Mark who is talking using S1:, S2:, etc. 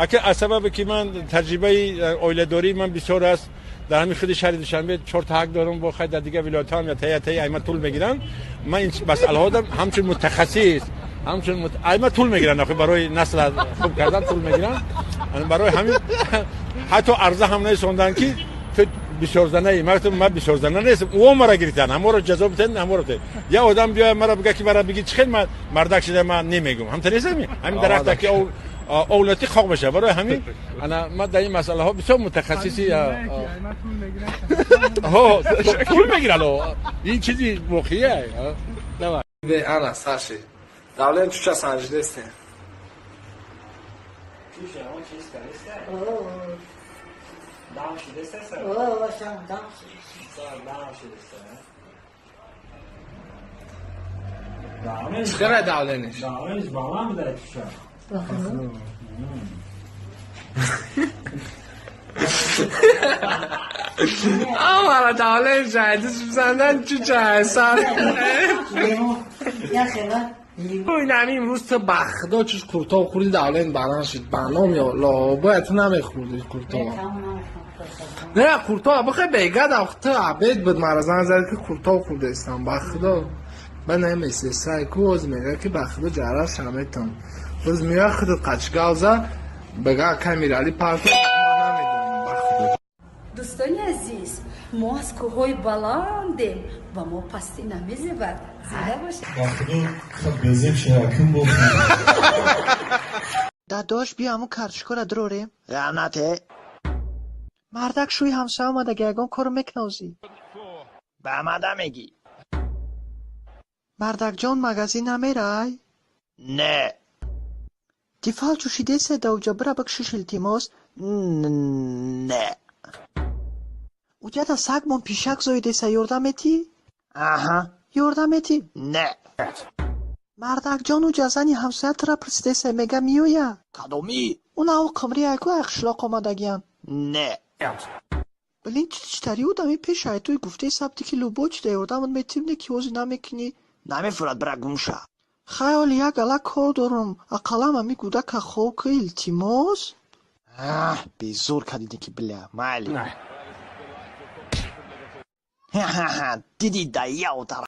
S1: Ака аз сабабе ки ман таҷрибаи оиладории ман бисёр аст, дар ҳамин худи шаҳри Душанбе чорта ҳак дорам, бо хай дар дигар вилоятҳо ҳам я тая тая айма тул мегиранд. Ман ин масъалаҳо ҳамчун мутахассис, ҳамчун айма тул мегиранд, охи барои насл хуб кардан тул мегиранд. Барои ҳамин ҳатто арза ҳам нарасонданд ки ту бисёрзанаи. Ман гуфтам, ман бисёрзана нестам, ӯ мара гирифтан, ҳаморо ҷазо битен, ҳаморо битен. Я одам биёяд мара бигӯяд ки мара бигӣ чӣ хел ман мардак шуда, ман намегӯм. Ҳамта нестами? Ҳамин дарахта ки овлати хок мешавад. Барои ҳамин ана ман дар ин масъалаҳо бисёр мутахассиси пул мегиранд. Ин чизи воқеия.
S2: Ана сарши давлен чуча санҷидестем. Чӣ давлениш?
S3: Давлениш баланд буда чуча.
S2: Амара давлен жайдис бизандан чуча сар. Инами имрӯз ту ба худо чуш куртоб хӯрди, давлен баланд шуд. Ба ном ё ло бояд ту намехӯрди куртоб. Не, куртоб бихе бегад ту абед буд, мара занг зад ки куртоб хӯрдаистам. Ба худо ба намесесай ку оз мега ки ба худо ҷарра шаметам. Боз меояд худат қачгавза бега камирали парто ман намедонам ба худо.
S4: Дӯстони азиз, мо аз кӯҳҳои баландем ва мо пастӣ намезебад. Зинда бошед.
S5: Ба худо безеб ширакун бошад.
S6: Дадош, биё ҳамун картошкаро дурорем. Лаънате. Мардак шӯи ҳамсоя омадаги, ягон кору мекунозӣ.
S7: Ба мада мегӣ?
S6: Мардакҷон, магазин намерай?
S7: Не.
S6: Тифал чӯшидеса да уҷа бира бикшиш, илтимос.
S7: Не.
S6: Уҷада сагмон пишак зоидеса, ёрдам метӣ?
S7: Аҳа.
S6: Ёрдам метӣ?
S7: Не.
S6: Мардакҷон, уҷа зани ҳамсоя тура пурсидеса, мега меоя.
S7: Кадомӣ?
S6: Унав қимри айку ай қишлоқ омадагиян.
S7: Не.
S6: Блин, читари одами пеш айтуй гуфтаи сабти ки любой чида ёрдамат метим, не ки ҳозир намекунӣ.
S7: Намефурад, бира гумша.
S6: Хай, оли як ала кор дорум, ақаллам ами гӯдака хоб ки, илтимос.
S7: Аҳ, безор кардиде ки, бля, майли. Ха-ха-ха, диди да яутара.